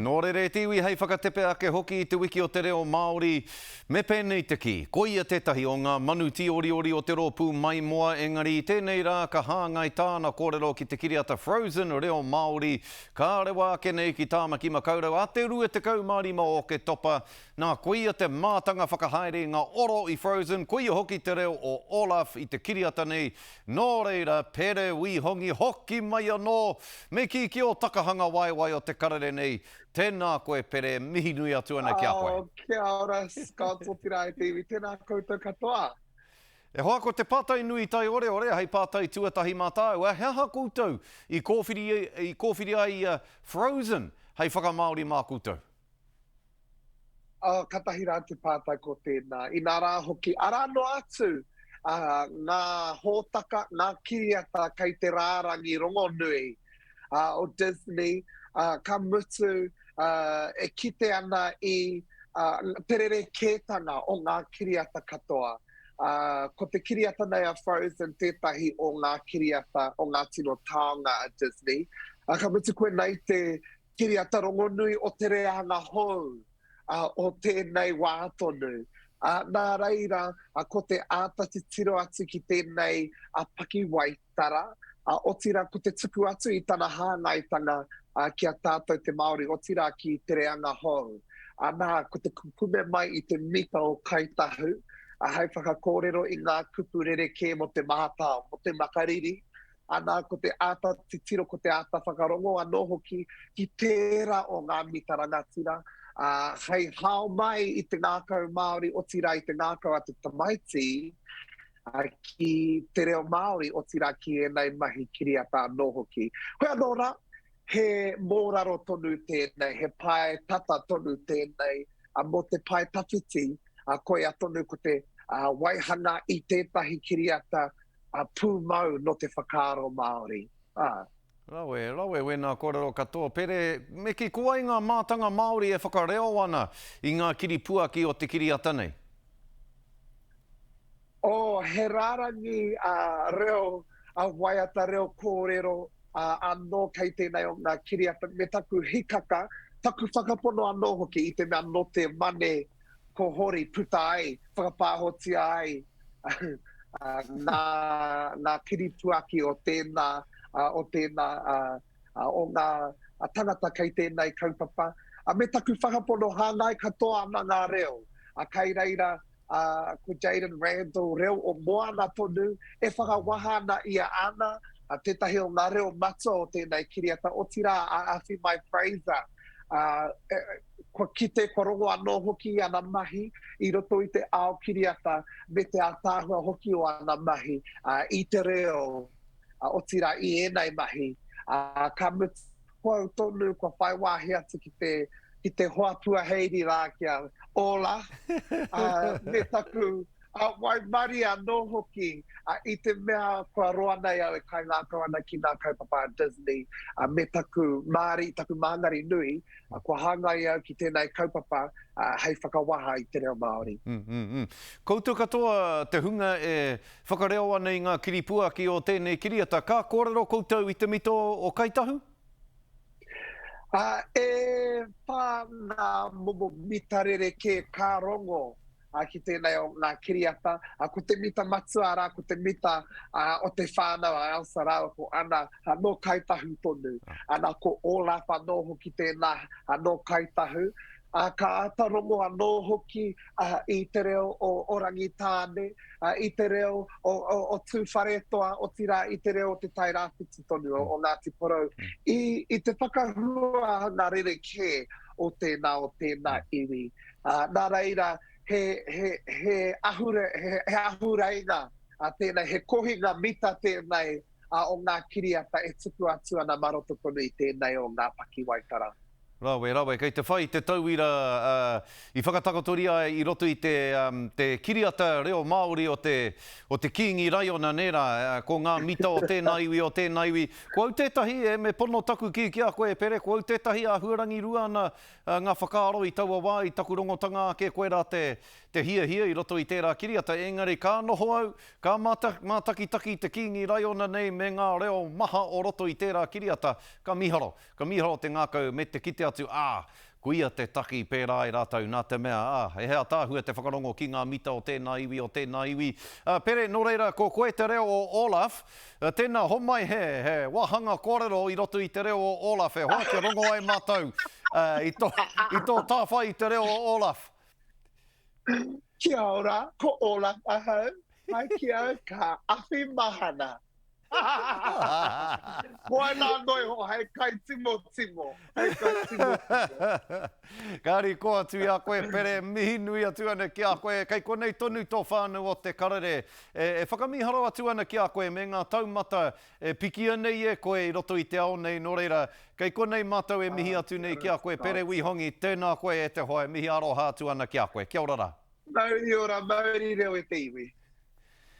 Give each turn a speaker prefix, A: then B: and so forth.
A: Nō reira e te iwi hei whakatepe ake hoki i te wiki o te reo Māori, me pēnei te kī, koia tētahi o ngā manu tīoriori o te rōpū maimoa engari i tēnei rā ka hāngai tāna kōrero ki te kiriata Frozen reo Māori ka rewa ake nei ki Tāmaki Makaurau a te 25 o Oketopa. Nā, koia te mātanga whakahaere i ngā oro i Frozen, koia hoki te reo o Olaf i te kiriata nei Nō reira, Pere Wīhongi, hoki mai anō, me kī ki ō takahanga waewae o te karere nei, tēnā koe Pere, mihi nui atu ana ki a koe.
B: Oh, kia ora Scott, otirā e te iwi, tēnā koutou katoa.
A: E hoa, ko te pātai nui taioreore hei pātai tuatahi mā tāua, he aha koutou i kōwhiri, i kōwhiri ai i a Frozen hei whakamāori mā koutou?
B: Oh, katahi rā te pātai ko tēnā. Inā rā hoki, arā noa atu uh, ngā hōtaka, ngā kiriata kei te rārangi rongonui uh, o Disney, uh, ka mutu uh, e kite ana i uh, te rerekētanga o ngā kiriata katoa. Uh, ko te kiriata nei a Frozen tētahi o ngā kiriata, o ngā tino taonga a Disney. Uh, ka mutu koinei te, Kiriata rongonui o te reanga hou o tēnei wā tonu. Nā reira, ko te āta titiro atu ki tēnei pakiwaitara, otirā ko te tuku atu i tana hāngaitanga ki a tātou te Māori, otirā ki te reanga hou. Nā, ko te kukume mai i te mita o Kāi Tahu, hei whakakōrero i ngā kupu rerekē mō te mahatao, mō te makariri, Ana, ko te āta titiro, ko te āta whakarongo anō hoki ki tērā o ngā mita rangatira, ā, hei hao mai i te ngākau Māori, otirā i te ngākau a te tamaiti, ā, ki te reo Māori, otirā ki ēnei mahi kiriata anō hoki. Hoi anō rā, he mōraro tonu tēnei, he pae tata tonu tēnei, ā, mō te pae tawhiti, ā, koia tonu ko te, ā, waihanga i tētahi kiriata A pūmau nō te whakaaro Māori, ā.
A: Rawe, rawe wēnā kōrero katoa. Pere, me kī, ko wai ngā mātanga Māori e whakareo ana i ngā kiripuaki o te kiriata nei?
B: Oh, he rārangi reo, waiata reo kōrero anō kei tēnei o ngā kiriata, me taku hikaka, taku whakapono anō hoki i te mea nō te mane ko Hori puta ai, whakapāhotia ai ngā, ngā kiripuaki o tēnā, o tēnā, o ngā tangata kei tēnei kaupapa. Me taku whakapono hāngai katoa ana ngā reo. Kei reira ko Jayden Randall, reo o Moana tonu, e whakawaha ana i a Ana, tētahi o ngā reo matua o tēnei kiriata, otirā a Awhimai Fraser, Kua kite, kua rongo anō hoki i ana mahi i roto i te ao kiriata me te ātaahua hoki o ana mahi i te reo, otirā i ēnei mahi. Ka mutu, ko au tonu kua whai wāhi atu ki te, ki te hoa puaheiri rā ki a Ola, me taku waimarie anō hoki i te mea kua roa nei au e kaingākau ana ki ngā kaupapa a Disney me taku māri, taku māngari nui, kua hāngai au ki tēnei kaupapa hei whakawaha i te reo Māori.
A: Mm, mm, mm. Koutou katoa te hunga e whakareo ana i ngā kiripuaki o tēnei kiriata, ka kōrero koutou i te mito o Kāi Tahu?
B: E whā ngā momo mita rerekē ka rongo ki tēnei o ngā kiriata. Ko te mita matua, arā, ko te mita o te whānau a Elsa rāua ko Anna, nō Kāi Tahu tonu. Ana, ko Olaf anō hoki tēnā, nō Kāi Tahu. Ka āta rongo anō hoki i te reo o Rangitāne, i te reo o Tūwharetoa, otirā i te reo o Te Tai Rāwhiti tonu, o Ngāti Porou, i te whakahuahanga rerekē o tēnā, o tēnā iwi. Nā reira, he, he, he, ahure, he, he ahureinga tēnei, he kohinga mita tēnei o ngā kiriata e tuku atu ana mā roto tonu i tēnei o ngā pakiwaitara.
A: Rawe, rawe, kei te whai te tauira i whakatakotoria ai i roto i te, te kiriata reo Māori o te, o te Kīngi Raiona, nē rā, ko ngā mita o tēnā iwi, o tēnā iwi. Ko au tētahi, e, me pono taku kī ki a koe, e Pere, ko au tētahi āhuarangi rua ana ngā whakaaro i taua wā, i taku rongotanga ake, koirā te, te hiahia i roto i tērā kiriata, engari ka noho au, ka mātakitaki te Kīngi Raiona nei me ngā reo maha o roto i tērā kiriata, ka mīharo, ka mīharo te ngākau me te kite atu, ā, koia te taki pērā ai rātou, nā te mea, ā, he ātaahua te whakarongo ki ngā mita o tēnā iwi, o tēnā iwi. Ā, Pere, nō reira, ko koe te reo o Olaf, tēnā, homai he, he wāhanga kōrero i roto i te reo o Olaf, e hoa, kia rongo ai mātou i tō, i tō tāwhai i te reo o Olaf.
B: Kia ora, ko Olaf ahau. Pai ki au, ka awhi mahana. Koinā anō iho hei kaitimotimo, hei kaitimotimo.
A: Kāri kō atu i a koe Pere, mihi nui atu ana ki a koe, kei konei tonu tō whānau o Te Karere e whakamīharo atu ana ki a koe me ngā taumata e pikia nei e koe i roto i te ao nei, nō reira, kei konei mātou e mihi atu nei ki a koe Pere Wihongi, tēnā koe e te hoa e mihi aroha atu ana ki a koe. Kia ora rā.
B: Mauri ora, mauri reo e te iwi.